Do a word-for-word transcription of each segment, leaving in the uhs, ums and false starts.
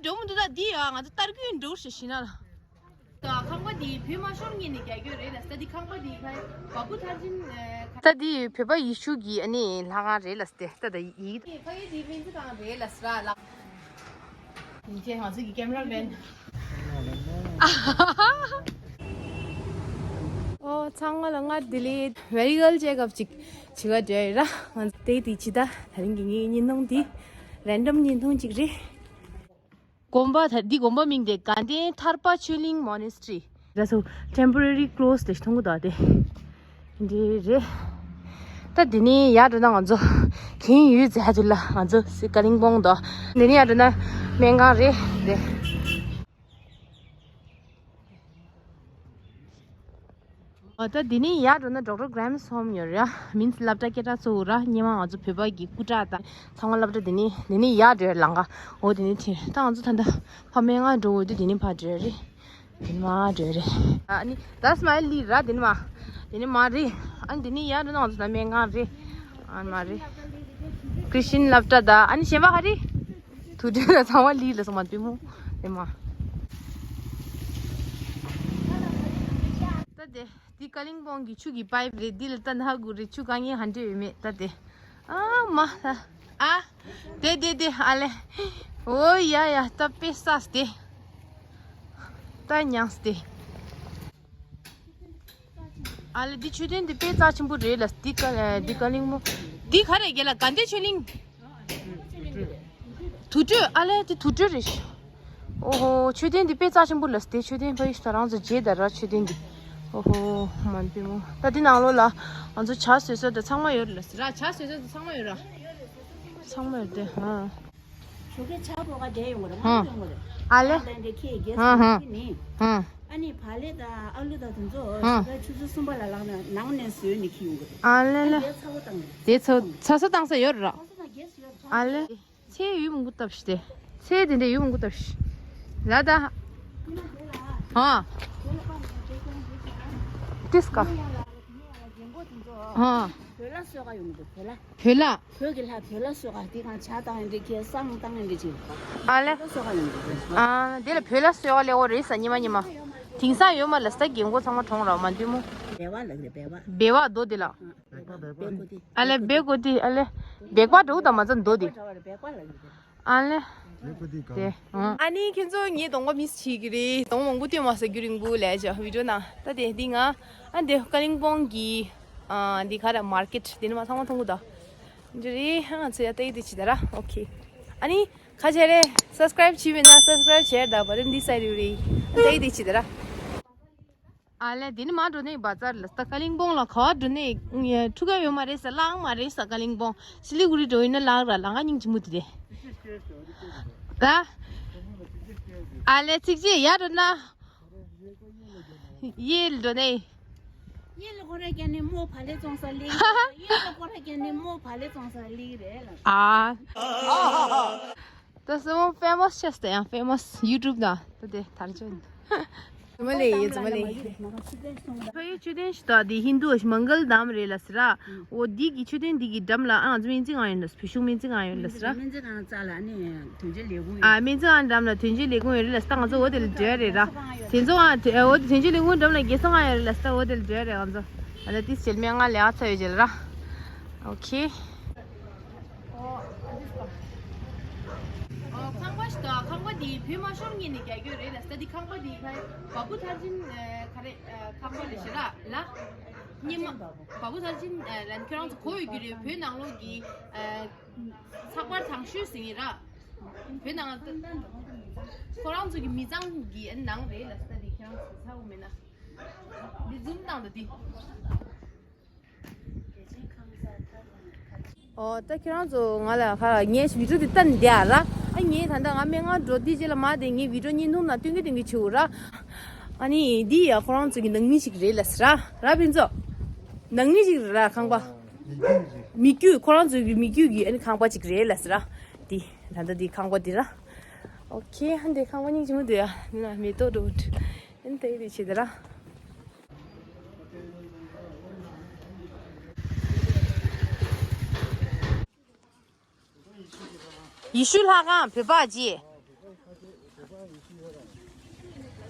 འགྲོ་མི་འདུག་ད་འདི་ཡ་ང་ཚོ་ཏར་ཀུན་འགྲོ་ཞེས་ཤི་ན་ལ། ད་ཁང་པ་འདི་བོད་མ་ཤོར་ངེས་ནས་རྒྱ་གྱོད་རེད་ལ་ས་འདི་ཁང་པ་འདི་ཁ་བ་བུ་ཐར་ཅིན། ད་འདི་བོད་པ་ཡེ་ཤུ་གི་ཨ་ནི་ལྷ་ཁང་རེད་ལ་སྟེ་ད་ད་ཡིག་ཕ་གི་འདི་མིན་ཚི་གང་རེད་ལ་ས་ར་ལ། ཡིན་ཚེ་ང་ཚོ་གི་ཀེམ་ར་མེན། ཨོ་ཚང་མ་ལ་སྔར་ལྡི་ལི་མེ་ཌི་ཀལ་ཅེག་ཨབ་ཅིག་བྱེད་ག་འགྲོ་ཡོད་ར། ང་ཚོ་དེ་དེ་ཅི་ད་ད་རིང་གི་ངའི་བརྙན་ཐུང་འདི་རན་ཌམ་བརྙན་ཐུང་ཅིག་རེད། དགོན་པ་ད་འདི་དགོན་པ་མིང་དེ་དགའ་ལྡན་ཐར་པ་ཆོས་གླིང་མོ་ནེ་སི་ཊི་རི། ད་སོ་ཊེམ་པོ་ར་རི་ཀློ་སི་དེ་མཐོང་གི་འདུག་དེ། འདི་རེད། ད་འདི་ནས་ཡར་འགྲོ་ན་ང་ཚོ་གན་ཡུལ་ཛ་ཧ་དུ་ལ་ང་ཚོ་སི་ཀ་ལིང་པོང་དུ། འདི་ནས་ཡར་འགྲོ་ན་སྨན་ཁང་རེད་རེད། ཨ་ད་འདི་ནས་ཡར་འགྲོ་ན་ཌོག་ཊར་གྷ་རེམ་སི་ཧོམ་ཡོད་རེད་ཡ། མིན་སློབ་གྲྭ་སྐད་གྲགས་ཚོ་ར་སྔོན་མ་ང་ཚོ་བོད་པ་གི་སྐུ་དྲག་དང་ཚང་མ་སློབ་གྲྭ་འདི་ནས་འདི་ནས་ཡར་འགྲོ་ཡ་ལམ་ཁ་འོ་འདི་ནས་ཁྲིད་ད་ང་ཚོ་ད་ལྟ་ཕ་སྨན་ཁང་འགྲོ་འོ་དུས་འདི་ནས་ཕར་འགྲོ་ཡ་རེད། འདི་ནས་མར་འགྲོ་ཡ་རེད། ཨ་ནི་ད་སྨ་ལི་ར་འདི་ནས་མར་འདི་ནས་མར་རེད། ཨ་ནི་འདི་ནས་ཡར་འགྲོ་ན་ང་ཚོ་ད་སྨན་ཁང་རེད། ཨ་ནི་མར་རེད། ཁྲི་སྟི་ཡན་སློབ་གྲྭ་དང་ཨ་ནི་གཞན་པ་ག་རེ། དུར་ཁྲོད་ལ་ཚང་མ་ལི་ལ་སོང་མ་པི་མོ་ཨེ་མ། ད་དེ་འདི་ཀ་ལིང་པོང་གི་ཆུ་གི་པའིབ་རེད། འདི་ལ་ད་ནག་གུ་རེད། ཆུ་དཀའ་ངལ་ཧ་འདྲེ་ཡོད་མེད་ད་དེ། ཨ་མ་ད་ཨ་དེ་དེ་དེ་ཨ་ལེ། ཨོ་ཡ་ཡ་ད་དཔེ་ས་སྟེ། ད་མྱངས་སྟེ། ཨ་ལེ་འདི་མཆོད་རྟེན་འདི་དཔེ་རྩ་ཆེན་པོ་རེད་ལ། འདི་ཀ་འདི་ཀ་ལིང་མོ་འདི་ག་རེ་རྒྱལ་ལ་དགའ་ལྡན་ཆོས་གླིང་། དུར་ཁྲོད། ཨ་ལེ་འདི་དུར་ཁྲོད་རེད། ཨོ་ཧོ་མཆོད་རྟེན་འདི་དཔེ་རྩ་ཆེན་པོ་ལ། དེ་མཆོད་རྟེན་ཕ་ཡུལ་ད་རང་ཚོ་རྗེས་ད་ར་མཆོད་རྟེན་འདི། ཨོ་ཧོ་མ་འདི་མོ་ད་འདི་ནང་ལོགས་ལ་ང་ཚོ་ཇ་བཟོས་ས་དེ་ཚང་མ་ཡོད་རེད་ལ། ར་ཇ་བཟོས་ས་དེ་ཚང་མ་ཡོད་ར། ཚང་མ་ཡོད་དེ་ཧ། ཞོགས་ཀས་ཇ་བོ་ག་བསྡད་ཡོང་གི་རེད། ཧ། ང་ཚོ་ཡོང་གི་རེད། ཨ་ལེ། ཨ་ལེ་འདི་ཁྱེད་རྒྱལ་ཧ་ཧ། སྲིད་ནི། ཧ། ཨ་ནི་བག་ལེབ་དང་ཨ་ལུ་དང་དེ་ཚོ་ཧ། ཞོགས་ཀས་ཆུ་ཚོད་གསུམ་པ་ལ་ལངས་ནས་ནང་ནས་བཟོས་ནས་ཁྱེར་ཡོང་གི་རེད། ཨ་ལེ་ལེ། དེ་ཚ་བོ་བཏང་གི་རེད། དེ་ཚ་ཚ་ས་བཏང་ས་ཡོད་ར། ཚ་ས་དང་རྒྱས་སུ་ཡོད་ར། ཨ་ལེ། ཚེ་ཡུལ་མང་པོ་བཏབ་ཤི་དེ། ཚེ་དེ་འདྲ་ཡུལ་མང་པོ་བཏབ་ཤི། ལ་ད། ཧ། ཏིས་ཀ། ཧ། བོད་ལྭ་གསོལ་ག་ཡོང་གི་འདུག་བོད་ལྭ། བོད་ལྭ། བོད་ཀྱི་ལྷ་བོད་ལྭ་གསོལ་ག་དེ་གང་ཇ་བཏང་ཡིན་འདྲ་ཁྱེད་བསང་བཏང་ཡིན་འདྲ་ཅིག་ཨ་ལེ། བོད་ལྭ་གསོལ་ག་ཡོང་གི་འདུག་ཨ་དེ་ལ་བོད་ལྭ་གསོལ་ག་ལེ་འོ་རེད་ས་ཉི་མ་ཉི་མ། དེང་སང་ཡོད་མ་ལ་ས་རྒན་གོག་ཚང་མ་གྲོངས་ར་མ་འདུས་མོ། སྦལ་པ་ལགས་རེད་སྦལ་པ། སྦལ་པ་རྡོ་དེ་ལ། སྦལ་པ་སྦལ་པ་སྦལ་པ་རྡོ་དེ། ཨ་ལེ་སྦལ་རྡོ་དེ་ཨ་ལེ། སྦལ་པ་འགྲོ་དང་མ་ཚ་རྡོ་དེ། སྦལ་པ་ལགས་རེད། ཨ་ལེ། དེ། ཨ་ནི་ཁྱེད་ཚོ་ངའི་གདོང་པ་མིས་བྱེད་ཀྱི་རེད། གདོང་མང་པོ་སྟོན་མ་ཟེར་རྒྱུ་རིང་པོ་ལས་བྱ་བི་ཌིའོ་ནང་ད་དེ་འདི་ང་ཨ་འདི་ཀ་ལིང་པོང་གི་ཨ་འདི་ག་ར་མར་ཀེཊ་འདི་ནི་མ་ཚང་མ་མཐོང་གི་ད། འདི་རེད་ཨ་ང་ཚོ་ཡ་ཏའི་དེ་ཅི་ད་ར་ཨོ་ཁེ། ཨ་ནི་ཁ་ཆེ་རེད་སབ་སི་ཀ་རེབ་བྱས་མེད་ན་སབ་སི་ཀ་རེབ་བྱས་ད་བ་རེད་འདི་སའི་རེད་རེད་ཨ་ཏའི་དེ་ཅི་ད་ར། ཨ་ལེ་དེ་ནི་མ་འགྲོ་ནས་བ་ཙར་ལ་ས་ཀ་ལིང་པོང་ལ་ག་བ་འགྲོ་ནས་ཁྲུ་ག་ཡོད་མ་རེད་ས་ལའང་མ་རེད་ས་ཀ་ལིང་པོང་སི་ལི་གུ་རི་འགྲོ་ཡིན་ན་ལག་ར་ལ་ང་སྙིང་རྗེ་མོ་དེ་རེད། ད་ཨ་ལེ་ཚིག་རྗེས་ཡར་འགྲོ་ན་གཡས་ལ་འགྲོ་ནས། གཡས་ལ་ཁོ་ར་ཀྱ་ནི་མོ་བ་ལེ་བཙོང་ས་ལིག་རེད། གཡས་ལ་ཁོ་ར་ཀྱ་ནི་མོ་བ་ལེ་བཙོང་ས་ལིག་རེད་ལ། ཨ། ད་སོ་ཕེ་མོ་སི་ཆགས་ཏེ་ཡང་ཕེ་མོ་སི་ཡུ་ཊུབ་ན་ད་དེ་དར་ཅོན། ཙི་མ་ལེ་ཡེ་ཙི་མ་ལེ་ཡེ། ཕ་ཡི་མཆོད་རྟེན་ཞིག་ད་དེ་ཧིན་དུ་མང་གལ་དམ་རེད་ལ་སི་ར། འོ་འདི་གི་མཆོད་རྟེན་འདི་གི་འགྲམ་ལ་ཨ་ང་ཚོ་སྨན་རྩིས་ཁང་ཡོད་ལ་བོད་གཞུང་སྨན་རྩིས་ཁང་ཡོད་ལ་སི་ར། སྨན་རྩིས་ཁང་རྩ་ལ་ནི་དོན་གཅོད་ལས་ཁུངས་ཡོད། ཨ་སྨན་རྩིས་ཁང་འགྲམ་ལ་དོན་གཅོད་ལས་ཁུངས་ཡོད་རེད་ལ་སི་ད་ང་ཚོ་འོ་དེ་ལ་འགྲོ་ཡ་རེད་ར། དེ་ཚོ་ཨ་དེ་འོ་དེ་དོན་གཅོད་ལས་ཁུངས་འགྲམ་ལ་རྒྱལ་ས་ཁང་ཡོད་རེད་ལ་སི་ད་འོ་དེ་ལ་འགྲོ་ཡ་རེད་ང་ཚོ། ཨ་ད་ཏིས་བྱེད་མེད་ང་ལས་ཨ་ཚ་ཡོད་བྱེད་ལ་ར། ཨོ་ཁེ། ཨོ་ཁང་པ་ཞིག་ད་ཁང་པ་འདི་བོད་མ་ཤོར་ངེས་ནས་རྒྱ་གྱོད་རེད་ལ་ས་འདི་ཁང་པ་འདི་ཁ་བ་བུ་ཐར་ཅིན་ག་རེ་ཁང་པ་རེད་ཤི་ར་ལ། ཉི་མ་བ་བུ་ཐར་ཅིན་ལ་ཁྱོད་རང་ཚོ་གོ་ཡོད་རྒྱུ་རེད་བོད་ནང་ལོགས་ཀྱི་ཚགས་པར་དང་ཤོས་ཟིན་ངེས་ར། བོད་ནང་ཁོ་རང་ཚོ་གི་མི་ཚང་གི་ནང་རེད་ལ་ས་འདི་ཁྱོད་རང་ཚོ་ཚ་བོ་མེད་ན་འདི་ཛུམ་བཏང་འདུག་འདི། ཨོ་ད་ཁྱེད་རང་ཚོ་ང་ལ་ཁ་ངས་བི་ཌིའོ་འདི་བལྟས་ནས་བསྡད་ཨ་ར། ཨ་ངས་ད་ལྟ་ང་སྨན་ཁང་འགྲོ་དུས་རྗེས་ལ་མ་དེ་ངས་བི་ཌིའོ་བརྙན་ཐུང་ནང་སྟོན་གི་སྟོན་གི་བྱེད་འུ་ར། ཨ་ནི་འདི་ཡ་ཁོ་རང་ཚོ་གི་ནང་མི་ཞིག་རེད་ལ་ཟེར་ར་ར་ཕན་ཚོ། ནང་མི་ཞིག་རེད་ར་ཁང་པ། མི་རྒྱུད་ཁོ་རང་ཚོ་གི་མི་རྒྱུད་ཀྱི་ཨ་ནི་ཁང་པ་ཅིག་རེད་ལ་ཟེར་ར། འདི་ད་ལྟ་འདི་ཁང་པ་འདི་ར། ཨོ་ཁེ་ཧ་འདི་ཁང་པ་སྙིང་རྗེ་མོ་འདུག་ཡ་འདི་ན་མེ་ཏོག་འགྲོ་འདི་ཡིན་ད་ཡི་རེད་བྱེད་དེ་ར། ཡེ་ཤུ་ལྷ་ཁང་བོད་པ་རྗེ།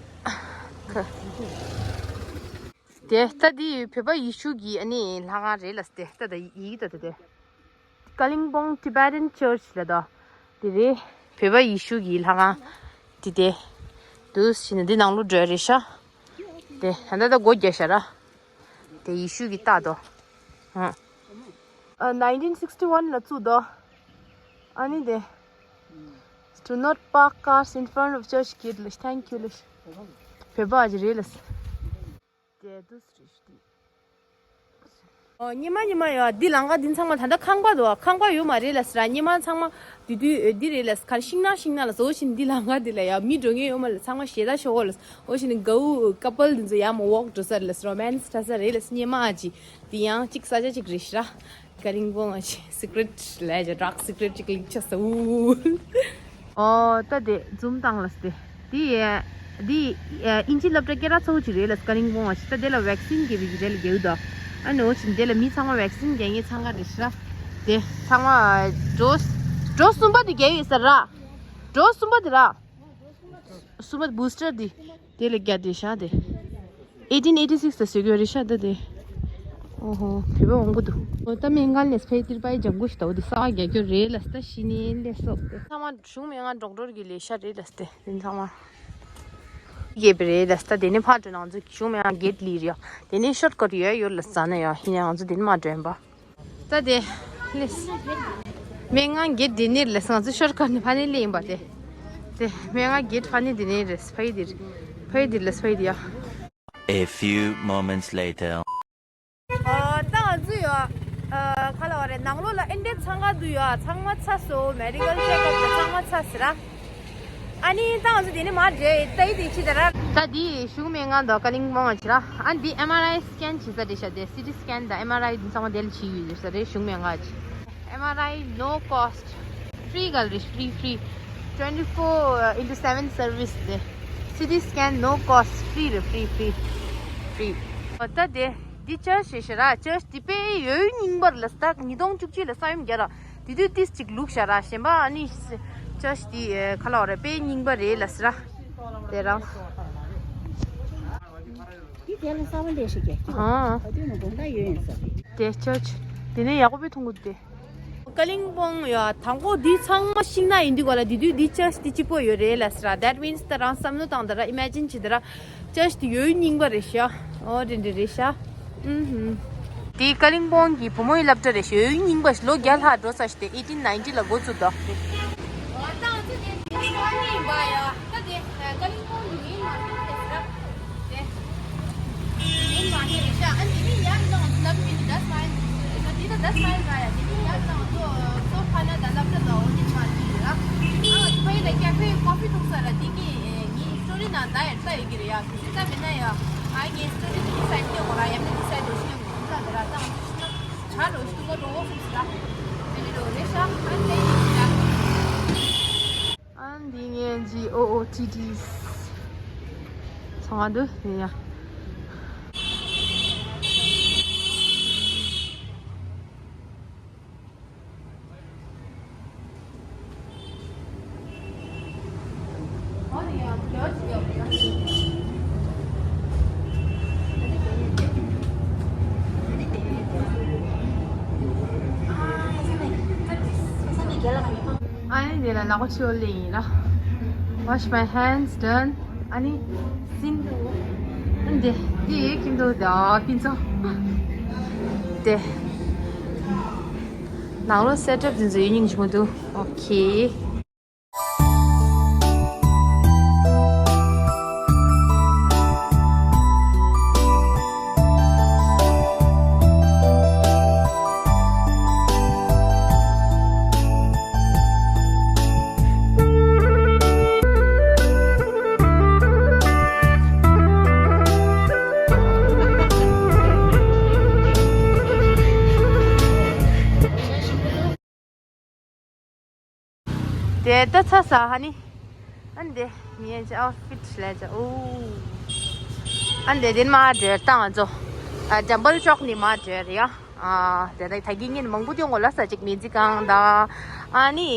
དེ་ལྟ་འདི་བོད་པ་ཡེ་ཤུ་གི་ཨ་ནི་ལྷ་ཁང་རེད་ལ། དེ་ལྟ་ད་ཡིག་ད་དེ་དེ། ཀ་ལིང་པོང་Tibetan Church ལ་དོ། དེ་རེད། བོད་པ་ཡེ་ཤུ་གི་ལྷ་ཁང་དེ་དེ། དུས་ཕྱིན་ན་འདི་ནང་ལོགས་འགྲོ་རེད་ཤག་དེ་ད་ལྟ་ད་སྒོ་རྒྱག་ཤག་ར། དེ་ཡེ་ཤུ་གི་རྟགས་དོ། ཨ། ཨ། nineteen sixty-one ལ་བཙུགས་དོ། ཨ་ནི་དེ། Do not park cars in front of church gate ལ། Thank you ལ། བོད་པ་ཅིག་རེད་ལ། དེ་དུས་རེད་ཤག་ཨོ། སྙེ་མ་སྙེ་མ་ཡོད། འདི་ལམ་ཁ་འདི་ཚང་མ་ད་ལྟ་ཁང་པ་འདུག་ཁང་པ་ཡོད་མ་རེད་ལ་ཟེར། སྙེ་མ་ཚང་མ་དུས་དུས་འདི་རེད་ལ། གར་ཤིང་ནགས་ཤིང་ནགས་ལ་བཟོ་བཞིན། འདི་ལམ་ཁ་འདི་ལ་ཡ་མི་འགྲོ་མཁན་ཡོད་མ་ལ། ཚང་མ་ཞེ་དྲག་ཤོག་གོ་ལ། འོ་བཞིན་གའུ་ཀ་པལ་འདི་ཚོ་ཡ་མ་ཝོག་འགྲོ་ས་རེད་ལ། རོ་མན་སི་འཁྲབ་ས་རེད་ལ། སྙེ་མ་ཅིག་འདི་ཡང་ཅིག་ས་ཆ་ཅིག་རེད་ཤག་ཀ་ལིང་པོང་ཨ་ཅིག་སི་ཀི་རེཊ་ལ་ཡ་ཌག་སི་ཀི་རེཊ་ཅིག་ལིག་ཆ་ས་འུ། ཨོ། ད་དེ་ཛུམ་བཏང་ལ་སྟེ། དེ་ཡ། དེ་ཡ་ཨིན་ཇི་སློབ་གྲྭ་སྐད་གྲགས་ཚ་བོ་ཅིག་རེད་ལ། ཀ་ལིང་པོང་ཨ་ཅིག་ད་དེ་ལ་ཝེག་སིན་རྒྱག་པའི་རེད་ལ་རྒྱག་དོ། ཨ་ནི་འོ་ཅིག་དེ་ལ་མི་ཚང་མ་ཝེག་སིན་རྒྱག་མཁན་འཚང་ཁ་རེད་ཤག་དེ་ཚང་མ་ཌོ་སི་ཌོ་སི་གསུམ་པ་དེ་རྒྱག་ཡོད་ས་ར། ཌོ་སི་གསུམ་པ་དེ་ར། གསུམ་པ་བུ་སི་ཊར་དེ། དེ་ལ་རྒྱག་དེ་ཤག་དེ། eighteen eighty-six ལ་བཟོས་ཡོད་རེད་ཤག་ད་དེ། ཨོ་ཧོ། བོད་པ་འོང་གི་འདུག་ཨོ། ད་སྨན་ཁང་ལས་ཕེ་ཏིར་པའི་ལྗང་གུ་ཞིག་ལྟ་བུ་དེ་ས་རྒྱག་རྒྱུ་རེད་ལ། ད་ཤི་ནས་ལས་སོགས་དེ་ཚང་མ་གཞུང་སྨན་ཁང་ཌོག་ཊར་གི་ལས་ཤག་རེད་ལ་སྟེ། དེ་ཚང་མ་རྒྱབ་རེད་ལ། ད་དེ་ནས་ཕར་འགྲོ་ན་ང་ཚོ་གཞུང་སྨན་ཁང་གེ་ཊི་ལི་རེད་ཡ། དེ་ནས་ཤོར་ཀཊ་ཡོད་ཡོད་ལ་ཟ་ན་ཡ། ཡིན་ཡང་ང་ཚོ་དེ་ནས་མར་འགྲོ་ཡིན་པ། ད་དེ་ལས། སྨན་ཁང་གེ་ཊི་འདི་ནས་ལས། ང་ཚོ་ཤོར་ཀཊ་ནས་ཕ་ནས་སླེབས་ཡིན་པ་དེ། དེ་སྨན་ཁང་གེ་ཊི་ཕ་ནས་འདི་ནས་རེད། ཕ་ཡི་འདིར། ཕ་ཡི་འདིར་ལས། ཕ་ཡི་འདི་ཡ། A few moments later. ཨ། ད་ང་ཚོ་ཡོད། ཨ། ག་ལ་བ་རེད། ནང་ལོགས་ལ་ཨེ་འདྲས་འཚང་ཁ་འདུག་ཡོད། ཚང་མ་ཚར་སོང་། མེ་ཌི་ཀལ་ཅེག་ཨབ་དང་ཚང་མ་ཚར་ཟེར་ར། ཨ་ནི་ད་ང་ཚོ་དེ་ནས་མར་འགྲོ་ཡི། ད་ཡི་དེ་ཅི་ད་ར། ད་འདི་གཞུང་སྨན་ཁང་དང་ཀ་ལིང་པོང་ང་ཅི་ར། ཨ་འདི་ཨེམ་ཨར་ཨའི་སི་ཀེན་བྱེད་ས་རེད་ཤག་དེ་སི་ཊི་སི་ཀེན་དང་ཨེམ་ཨར་ཨའི་འདི་ཚང་མ་དེ་ལ་བྱེད་ཡོད་ཟེར་ས་རེད། གཞུང་སྨན་ཁང་ཅི། ཨེམ་ཨར་ཨའི་no cost, free ག་རེད། ཧྥི་རི་ཧྥི་རི། twenty four into seven service དེ། སི་ཊི་སི་ཀེན་no cost, free རེད། ཧྥི་རི་ཧྥི་རི། ཧྥི་རི། ཨོ། ད་དེ་འདི་ཅར་ཆི་ཞིག་ར། ཅར་ཆི་འདི་དཔེ་ཡོད་རྙིང་པ་རེད་ལ། ད་ཉིས་སྟོང་བཅུ་གཅིག་ལ་ས་ཡོམ་བརྒྱབ་ར། དེ་དུས་ཏིས་ཅིག་ལུག་ཤག་ར། གཞན་པ་ཨ་ནི་ཅར་ཆི་དེ་ག་ལ་བ་རེད། དཔེ་རྙིང་པ་རེད་ལ་ཟེར་ར། དེ་རང་། འདི་དེ་ལ་གསར་པ་ལས་ཤིག་གེ། ཨ། ད་དུས་ནས་དགོང་དག་ཡོད་ཡིན་ས་རེད། དེ་ཅར་ཆི་དེ་ནས་ཡག་པོ་དཔེ་མཐོང་གི་འདུག་དེ། ཀ་ལིང་པོང་ཡ་དང་པོ་འདི་ཚང་མ་ཤིང་ནགས་ཡིན་དུས་ག་ལ། དེ་དུས་འདི་ཅར་ཆི་དེ་གཅིག་པོ་ཡོད་རེད་ལ་ཟེར་ར། That means ད་རང་བསམ་བློ་བཏང་ད་ར། ཨི་མེ་ཇིན་བྱེད་ད་ར། ཅར་ཆི་དེ་ཡོད་རྙིང་པ་རེད་ཤག་ཨོ། དེ་འདྲ་རེད་ཤག་ཨུ་ཧུམ། དེ་ཀ་ལིང་པོང་གི་བུ་མོའི་སློབ་གྲྭ་རེད་ཤག་ཡོད་རྙིང་པ་ཞིག་ལོ་བརྒྱ་ལྷག་འགྲོ་ས་ཞིག་དེ། eighteen ninety ལ་འགོ་བཙུགས་འདུག་དེ། ད་ང་ཚོ་དེ་དེ་ནས་ཡིན་པ་ཡ། ད་དེ་ཀ་ལིང་པོང་གི་མེན་མར་ཀེཊ་རེད་ཟེར་ར། དེ་མེན་མར་ཀེཊ་རེད་ཤག་ཨ་ནི་དེ་ནས་ཡར་ལ་ང་ཚོ་ལབ་མི་འདི་ད་སྨའིལ་རེད་ཤག་འདི་ད་ད་སྨའིལ་ར་ཡ། དེ་ནས་ཡར་ལ་ང་ཚོ་སོ་ཕ་ན་ད་ལབ་ད་ད་འོ་དེ་མར་ཀེཊ་རེད་ར། ཨ་ང་ཚོ་ཕ་ཡི་ད་ཀེ་ཕེ་ཀོ་ཕི་འཐུང་ས་ར། དེ་ངས་ངའི་སི་ཊོ་རི་ནང་ད་ཡར་ལྟ་ཡོད་ཀྱི་རེད་ཡ། དེ་ད་མེད་ན་ཡ། ཨ་ངའི་སི་ཊོ་རི་དེ་ངའི་སའིཌ་དེ་འོ་ར། ཡ་མེད་དེ་སའིཌ་འོ་ཤི་ཡ་མི་འདུག་ད་དེ་ར། ད་ང་ཚོ་ཤི་ན་ཆ་འགྲོ་ཤི་འདུག་ག་འགྲོ་འོ་ཤི་ཟེར་ར། དེ་ནས་འགྲོ་རེད་ཤག་ཨ་ནི་དེ་ཡིན་ཤག་ཨ་འདི་ངའི་ཇི་ཨོ་ཨོ་ཊི་ཊི་ཚང་མ་འདུག་ཡིན་ཡ། ཨ་ནི་དེ་ལ་ལག་པ་ཕྱི་པོ་ལེན་ཡིན་ལ། Wash my hands, done. ཨ་ནི་སིན། ཨ་ནི་དེ་དེ་ཁྱིམ་དུ་དེ་ཨ་ཕིན་ཚོ། དེ་ནང་ལོགས་སེ་ཊབ་དེ་ཚོ་ཡིན་སྙིང་རྗེ་མོ་འདུག་ཨོ་ཁེ། དེ་ལྟ་ཚ་ས་ཧ་ནི། ཨ་འདི་ངའི་ཨའུ་ཕིད་ལས་ཅ། ཨོ། ཨ་འདི་དེ་མ་འདྲེར་བཏང་ཚོ། ཨ་ཇམ་བལ་ཅོག་ནི་མ་འདྲེར་ཡ། ཨ་དེ་ད་ད་གིན་ངས་མང་པོ་སྟོན་གོ་ལ་ས་ཅིག་སྨན་རྩིས་ཁང་དང་། ཨ་ནི་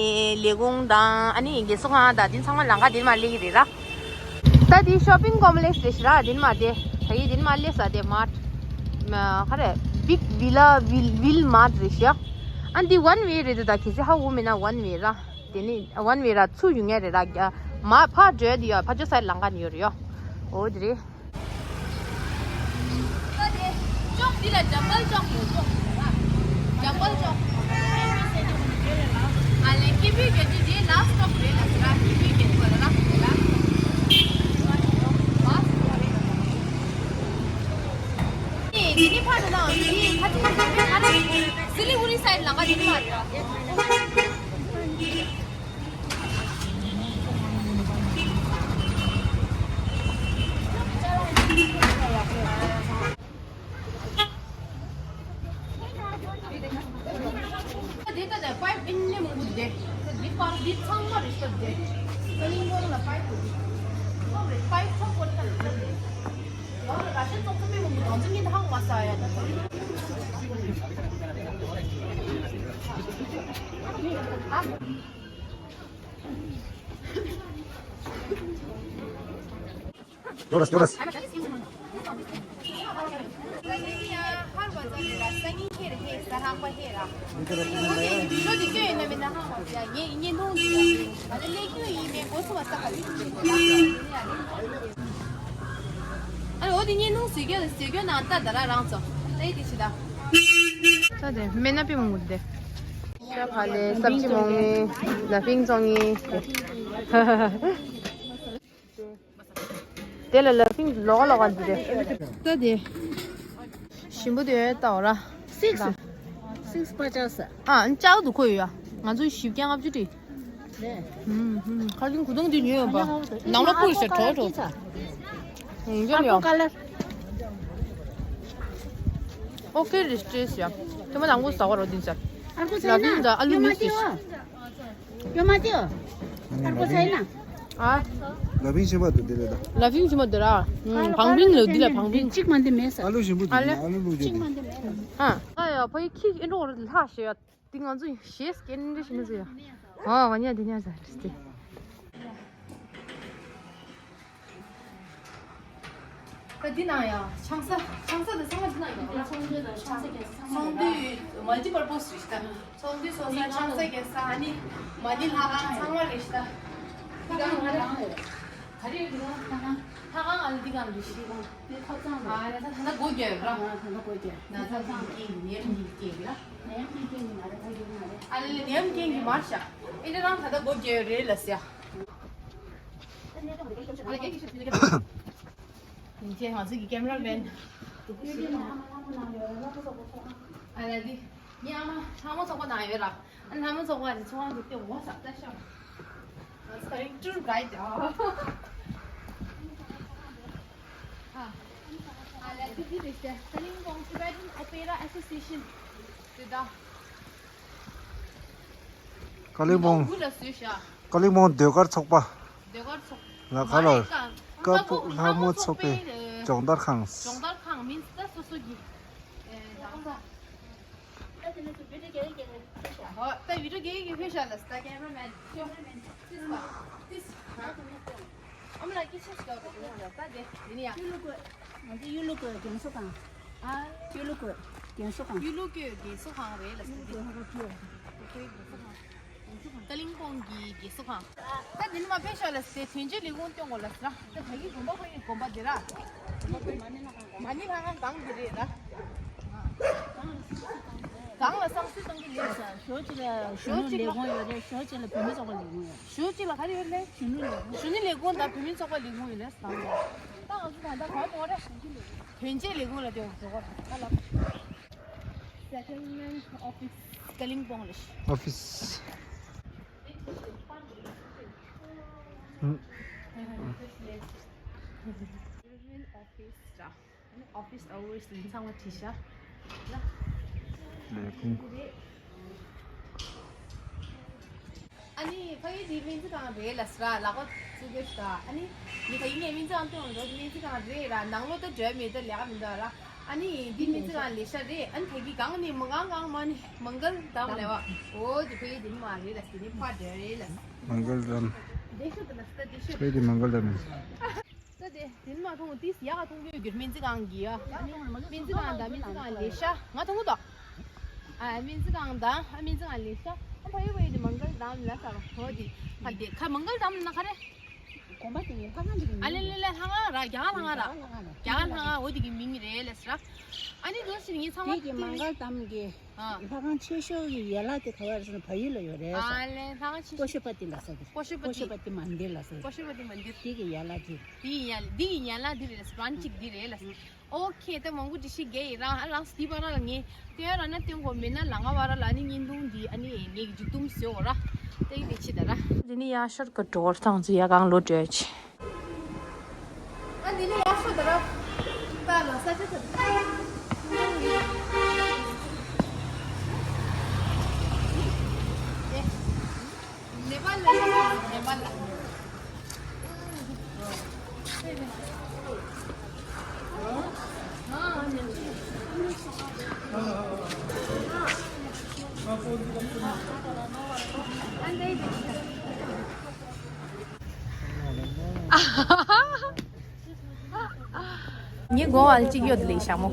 ལས་ཁུངས་དང་། ཨ་ནི་རྒས་གསོ་ཁང་དང་། དེ་ཚང་མ་ལམ་ཁ་དེ་མར་སླེབས་ཀྱི་རེད་ར། ད་དེ་ཤོ་པིང་ཀོམ་པ་ལེགས་རེད་ཤག་ར། དེ་མར་དེ་ད་གིན་དེ་མར་སླེབས་ས་དེ་མར་ཁ་རེད། བིག་ཝི་ལ་ཝིལ་ཝིལ་མར་རེད་ཤག་ཨ་འདི་ཝན་ཝེ་རེད་འདུག་ད་གལ་སྲིད་ཧ་གོ་མེད་ན་ཝན་ཝེ་ར། དེ་ནི་ཝན་ཝེ་ར་ཚུར་ཡོང་ཡ་རེད་ར། མར་ཕར་འགྲོ་ཡ་དེ་ཡོད། ཕར་ཕྱོགས་སའིཌ་ལམ་ཁ་ནས་ཡོད་རེད་ཡོ། འོ་དེ་རེད། ད་དེ་ཅོག་འདི་ལ་ཇམ་པལ་ཅོག་ཡོད། ཅོག་ཇམ་པལ་ཅོག་ཨ་ལེ་ཀི་བི་གེ་ཏི་དེ་ལ་སི་ཊོབ་རེད་ལ་ཟེར་ར། ཀི་བི་གེ་ཏི་བ་ལ་ར་ཟེར་ར། ཨེ་དེ་ནི་ཕར་འགྲོ་ན་དེ་ནི་ཕ་ཅིག་ཕ་ཅིག་སི་ལི་གུ་རི་སའིཌ་ལམ་ཁ་དེ་ནི་མ་རེད་ར། འདི་ལྟ་ནས་པའིབ་ཨིན་ནི་མང་པོ་འདུག་སྟེ། འདི་པར་འདི་ཚང་མ་རེད་ཤག་སྟེ། ཀ་ལིང་པོང་ལ་པའིབ་འདུག་ཚང་མ་རེད། པའིབ་ཚང་པོ་རེད་ཤག་སྟེ། ང་ལ་ར་ཤན་ཙོག་ཙོ་པའི་མང་པོ་ང་ཚོ་གཉིས་ད་ཧང་མ་ས་ཡ་ད། ཨ། ཡོད་རེད། ཡོད་རེད། ད་དེ་སྨན་སྣ་དཔེ་མང་པོ་འདུག་སྟེ། ཤ་ཕ་ལེ་སབ་ཅི་མོང་ངེ་ལ་ཕིང་བཙོང་ངེ་སྟེ། དེ་ལ་ལ་ཕིང་ལོག་ལོག་འདི་རེད། ད་དེ་ཞིམ་པོ་དེ་ལྟ་བ་ར། སིག་སི། སིག་སི་པ་ཅག་ས། ཨ་ཅག་འདུག་ཁོ་ཡོད་ཡ། ང་ཚོ་བཞི་བརྒྱ་ལྔ་བཅུ་དྲི། ཁ་ལིང་གུ་དུང་དེ་ཉོས་ཡོད་པ། ནང་ལོགས་པུར་ཤ་གྲོ་གྲོ། འཇམ་ཡོད། ཨོ་ཁེ་རེ་སྤྲེལ་ཡ། དེ་མ་དང་པོ་ཟ་བ་རོ་དིན་ས། ལ་ཕིང་ད་ཨ་ལུ་མི་སྲིད། ཡོད་མ་དེའོ། ཨར་པོ་ཚ་ཡིན་ན། ཨ། ལ་ཕིང་ཆེན་པོ་འདུག་དེ་ལས་ད། ལ་ཕིང་ཆེན་པོ་འདུག་ར། བང་བིང་ལོ་འདི་ལ་བང་བིང་། གཅིག་མ་འདི་མེད་ས། ཨ་ལུ་ཞིམ་པོ་འདུག་ཨ་ལེ། ཨ་ལུ་ལུག་གཅིག་མ་འདི་མེད་ས། ཨ། ཨ་ཡ་ཕ་ཡི་ཁྱི་ཨེ་འགྲོ་ར་ལྷ་ཞེས་ཡ། འདི་ང་ཚོ་ཞེས་སྐད་འདྲ་ཞིག་མི་ཟེར་ཡ། ཨ་བ་ཉ་འདི་ཉ་ཟ་རེད་དེ། ད་འདི་ནང་ཡང་ཆང་ས་ཆང་ས་དང་ཚང་མ་འདི་ནང་ཡོད་ར། ཚོང་འདུས་དང་ཆང་ས་རྒྱག་ས་ཚང་མ་ཡོད་ར། ཚོང་འདུས་མལ་ཊི་པར་པོ་སི་རེད་ཤག་ད། ཚོང་འདུས་སོ་ས་ཆང་ས་རྒྱག་ས་ཨ་ནི་མ་ཎི་ལྷ་ཁང་ཚང་མ་རེད་ཤག་ད། འདི་ག་ང་རང་ཡོད། ག་རེ་ཡོད་འདི་ག་ལྷ་ཁང་ཨ་ནི་འདི་ག་རེད་ཤག་ད། དེ་ཐབ་ཚང་རེད། ཨ་ད་ད་ད་སྒོ་རྒྱག་ཡོད་ར། ཨ་ད་ད་སྒོ་རྒྱག་ན་ཚ་ཚང་རྐྱེན་གྱིས་ནད་ཡམས་རྐྱེན་གྱིས་རྐྱེན་གྱིས་ར། ནད་ཡམས་རྐྱེན་གྱིས་མ་རེད་ད་ཚ་རྒྱག་ན་རེད། ཨ་ལེ་ལེ་ནད་ཡམས་རྐྱེན་གྱིས་མ་རེད་ཤག་ཨེ་འདྲ་རང་ད་ད་སྒོ་རྒྱག་ཡོད་རེད་ལ་ཟེར་ཡ། ཡིན་ཚེ་ང་ཚོ་གི་ཀེམ་ར་མེན། ཨ་ལ་འདི། ངའི་ཨ་མ་ལྷ་མོ་ཚོགས་པ་ནང་ཡོད་ར། ཨ་ལྷ་མོ་ཚོགས་པ་དེ་ཚོ་རང་གི་སྟེང་འོ་ས་ལྟ་ཤག་ང་ཚོ་ཊུར་གྷའིཌ་ཨ། ཨ་ལ་འདི་འདི་རེད་ཤག་ཀ་ལིང་པོང་Tibetan Opera Association དེ་ད། ཀ་ལིང་པོང་། དགུ་ལ་བཟོས་ཤག་ཀ་ལིང་པོང་ཟློས་གར་ཚོགས་པ། ཟློས་གར་ཚོགས། ལ་ཁ་ལོར། ཀ་པོ་ལྷ་མོ་ཚོགས་པའི་སྦྱོང་བརྡར་ཁང་། སྦྱོང་བརྡར་ཁང་མིན་ད་སོ་སོ་གི། ཨོ་ད་བི་ཌིའོ་རྒྱག་གི་ཕེབས་ཤག་ལ་ད་ཀེམ་ར་མེན། ཨ་མ་ལགས་སྐད་ཆ་ཞིག་བཤད་དང་། ད་དེ་དེ་ནི་ཡ། ཡུལ་ལུགས་ང་ཚོ་ཡུལ་ལུགས་རྒན་གསོ་ཁང་། ཨ། ཡུལ་ལུགས་རྒན་གསོ་ཁང་། ཡུལ་ལུགས་རྒན་གསོ་ཁང་རེད་ལ་ཟེར་ཏེ། ཀ་ལིང་པོང་གི་རྒན་གསོ་ཁང་། ད་དེ་ནི་མ་ཕེབས་ཤག་ལ་ཟེར་ཏེ་དོན་གཅོད་ལས་ཁུངས་སྟོན་དགོས་ལ་ཟེར་ན། ད་ཕ་གི་དགོན་པ་ཁོ་ཡི་དགོན་པ་འདི་ར། མ་ཎི་ལྷ་ཁང་སྒང་འདི་རེད་ར། སྒང་ལ་བསང་གསོལ་གཏོང་གི་ལས་ས། ཞོ་གཅིག་ལ་གཞོན་ནུ་ལས་ཁུངས་ཡོད་རེད། ཞོ་གཅིག་ལ་བུད་མེད་ཚོགས་པ་ལས་ཁུངས་ཡོད། ཞོ་གཅིག་ལ་ག་རེ་ཡོད་ལེ། གཞོན་ནུ་ལས་ཁུངས། གཞོན་ནུ་ལས་ཁུངས་དང་བུད་མེད་ཚོགས་པ་ལས་ཁུངས་ཡོད་ལེ་སྒང་ལ། ད་ང་ཚོ་ད་ལྟ་ག་པར་འགྲོ་རེད། དོན་གཅོད་ལས་ཁུངས་ལ་དེ་འགྲོ་ག་ད་ལ། Settlement office ཀ་ལིང་པོང་ལ། ཨོ་ཕི་སི། ཨུམ། Settlement office ཨ་ནི་ཨོ་ཕི་སི་ཨ་ཝར་སི་ཚང་མ་བྲིས་ཤག་ལས་ཁུངས། ཨ་ནི་ཕ་གི་འདི་སྨན་རྩིས་ཁང་རེད་ལ་ཟེར་ར། ལག་པ་བཙུགས་དགོས་ཤག་ཨ་ནི་འདི་ཕ་གི་ངས་སྨན་རྩིས་ཁང་སྟོན་འགྲོ། སྨན་རྩིས་ཁང་རེད་ར། ནང་ལོགས་ད་འགྲོ་མེད་ད་ལས་ཀ་མི་འདུག་ར། ཨ་ནི་འདི་སྨན་རྩིས་ཁང་ལས་ཤག་རེད། ཨ་ནི་ད་གི་གང་ནས་མ་གང་གང་མ་ནི་མང་གལ་དམ་ལས་བ། འོ་དེ་ཕ་གི་དེ་ནི་མ་རེད་ལ། དེ་ནི་ཕ་འདྲ་རེད་ལ། མང་གལ་དམ། དེ་ཤོད་དེ་ལ་ས་དེ་ཤོད། ཕ་གི་དེ་མང་གལ་དམ་ཡིན། ས་དེ་དེ་ནི་མ་མཐོང་། ཏིས་ཡག་མཐོང་གི་ཡོད་གི། སྨན་རྩིས་ཁང་གི་ཡ། ཨ་ནི་སྨན་རྩིས་ཁང་དང་སྨན་རྩིས་ཁང་ལས་ཤག་ང་མཐོང་གི་འདུག་ཨ་སྨན་རྩིས་ཁང་དང་ཨ་སྨན་རྩིས་ཁང་ལས་ཤག་ཨ་ཕ་གི་ཕ་གི་དེ་མང་གལ་དམ་ལ་ས་རོ། འོ་དེ་ཕ་དེ་ཁ་མང་གལ་དམ་ལ་ན་ཁ་རེད། དགོན་པ་དེ་ལྷ་ཁང་ཅིག་ཨ་ལེ་ལེ་ལེ། ལྷ་ཁང་ར། རྒྱ་གར་ལྷ་ཁང་ར། རྒྱ་གར་ལྷ་ཁང་། འོ་དེ་གི་མིང་རེད་ལ་ཟེར། ཨ་ནི་དོ་ཞིག་ངས་ཚང་མ་དེ་གི་མང་གལ་དམ་གི་ཨ་ལྷ་ཁང་ཆེ་ཤོས་ཀྱི་ཡན་ལག་དེ་ག་བར་སོང་ན་བལ་ཡུལ་ལ་ཡོད་རེད་ཟེར། ཨ་ལེ་ལྷ་ཁང་ཆེ་ཤོས། ཀོ་ཤོ་པ་ཏི་ལ་ཟེར་གི། ཀོ་ཤོ་པ་ཏི། ཀོ་ཤོ་པ་ཏི་མན་དིར་ལ་ཟེར། ཀོ་ཤོ་པ་ཏི་མན་དིར། དེ་གི་ཡན་ལག་དེ། དེ་ཡི་ཡན་དེ་གི་ཡན་ལག་དེ་རེད་ལ་ཟེར། བྷ་རན་ཆི་ཅིག་དེ་རེད་ལ་ཟེར། ཨོ་ཁེ། ད་མང་པོ་འགྲེལ་བཤད་རྒྱག་ཡིན་ར། ཨ་རང་སི་པ་ར་ལ་ངས་དེ་ར་ན་སྟོན་དགོས་མེད་ན། ལ་ང་བ་ར་ལ་ནི་བརྙན་ཐུང་འདི་ཨ་ནི་ངས་མཇུག་སྡོམ་བཟོས་འོ་ར། དེ་ཡིན་དེ་ཕྱི་ད་ར། འདི་ནི་ཡ་ཤར་གི་གྲོ་བར་ཐང་ཚུ་ཡ་གང་ལོ་བྲོས་ཆེ། ཨ་འདི་ནི་ཡ་ཤར་ད་ར། ད་ལ་ས་ཆ་ད། ནེ་པཱལ་ལ་ཡིན། ནེ་པཱལ་ལ། ངའི་མགོ་བ་ལ་གཅིག་ཡོད་ལེ་ཤ་མོ།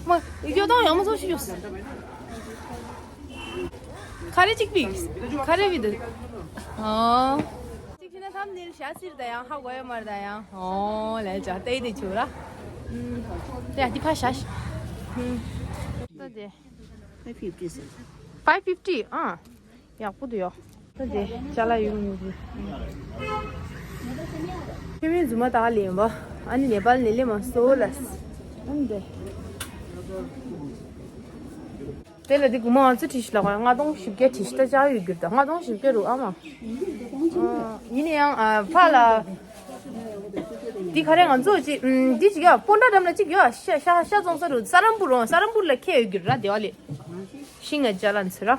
མ་ཡོད་དང་ཡང་མ་ཚོགས་ཤིག་ཡོད། ཁ་རེ་གཅིག་པིག་ཁ་རེ་བི་དུ། ཨོ། གཅིག་ཤི་ན་ཐམ་ནིལ་ཤ་སིར་ད་ཡང་ཧ་གོ་ཡ་མར་ད་ཡང་། ཨོ་ལས་ཅག་ཏེ་དེ་ཆུ་ར། ཏེ་ཨ་ཏི་ཕ་ཤ་ཤ། ཏོ་དེ། Five fifty ཨ། ཡག་པོ་འདུག་ཡོ། ཏོ་དེ་ཅ་ལག་ཡོད་མི་འདུག་ཁྱོད་མིན་རྫུན་མ་ད་ལེན་པ། ཨ་ནི་ནེ་པཱལ་ནས་ལེན་མ་སོ་ལ། ཨ་ནི་དེ། དེ་ལ་དེ་གུ་མ་ང་ཚོ་བྲིས་ཤི་ལ་ཁ་ལྔ་སྟོང་བཞི་བརྒྱ་བྲིས་ཤི་ད་ཅག་ཡོད་གྱུར་ད། ལྔ་སྟོང་བཞི་བརྒྱ་རུ་ཨ་མ། ཡིན་ན་ཡང་ཕ་ལ། འདི་ག་རེ་ང་ཚོ་ཅི་འདི་ཅིག་ཡ་སྤོན་ཊ་འགྲམ་ལ་ཅིག་ཡ་ཤ་ཤ་ཤ་བཙོང་ས་རུ་ས་རམ་པུར་རོང་ས་རམ་པུར་ལ་ཁེལ་ཡོད་གྱུར་ར། དེ་བ་ལས་ཤིང་ང་ཅ་ལ་ཚུ་ར།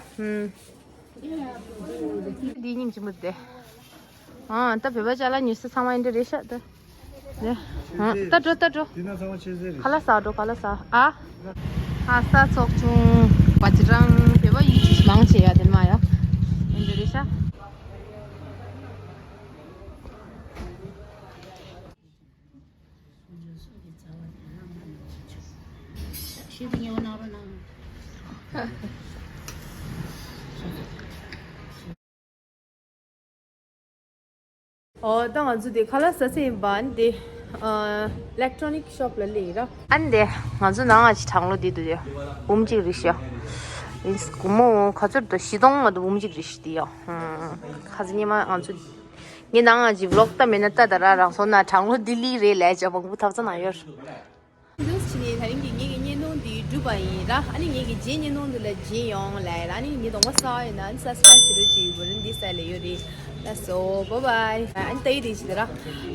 འདི་སྙིང་རྗེ་མོ་དེ། ཨ་ད་བོད་པ་ཅ་ལག་ཉོ་ས་ཚང་མ་འདི་འདྲ་རེད་ཤག་ད། ནེ། ཨ་ད་འགྲོ་ད་འགྲོ། དེ་ན་ཚང་མ་ཆེ་ཟེར་རེད། ཁ་ལག་ཟ་འགྲོ་ཁ་ལག་ཟ། ཨ། ཨ་ས་ཚོགས་ཆུང་བ་ཅི་རང་བོད་པ་ཡིད་ཆེས་མང་ཆེ་ཡ་དེ་མ་ཡ། འདི་འདྲ་རེད་ཤག་ཨོ་ད་ང་ཚོ་དེ་ཁ་ལག་ཟ་ས་ཡིན་པ་འདི། ཨིལེག་ཊོ་ནིག་ཤོབ་ལ་སླེབས་ཡིན་ར། ཨ་ནི་དེ་ང་ཚོ་ནང་ང་ཅི་གྲང་ལོ་དེ་འདུག་དེ་འབུམ་གཅིག་རེད་ཤག་ཡིན་སྒོར་མོ་ག་ཚོད་འདུག་བཞི་སྟོང་མ་གཏོགས་འབུམ་གཅིག་རེད་ཤག་དེ་ཡ། ཁ་ཚ་ཉི་མ་ང་ཚོ། ངའི་ནང་ང་ཅི་ཝི་ལོག་ལྟ་མེད་ན་ལྟ་ད་ར། རང་སོང་ན་གྲང་ལོ་ལྡི་ལི་རེད་ལས་ཅག་མང་པོ་ཐབ་ཚང་ན་ཡོད། འདུག་ཕྱི་ནས་ད་རིང་གི་ངེད་ཀྱི་བརྙན་ཐུང་འདི་གྲུབ་པ་ཡིན་ར། ཨ་ནི་ངེད་ཀྱི་རྗེས་བརྙན་ཐུང་འདི་ལ་མཇལ་ཡོང་ལ་ཡ། ཨ་ནི་ངའི་གདོང་པ་གསལ་ཡོད་ན་ཨ་ནི་སབ་སི་ཀ་རབ་བྱེད་རོགས་བྱེད། ཡུ་གུ་རེ་འདི་ས་ལ་ཡོད་རེད། ལགས་སོ། བྷའི་བྷའི། ཨ་ནི་ད་ཡི་དེ་ཞིག་ད་ར།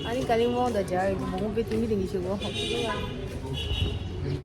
ཨ་ནི་ཀ་ལིང་མོང་དང་སྦྱར་ཡོད་མང་པོ་དཔེ་ཐུང་གི་དེང་གི་ཞིག་གོ། བྷའི་བྷའི།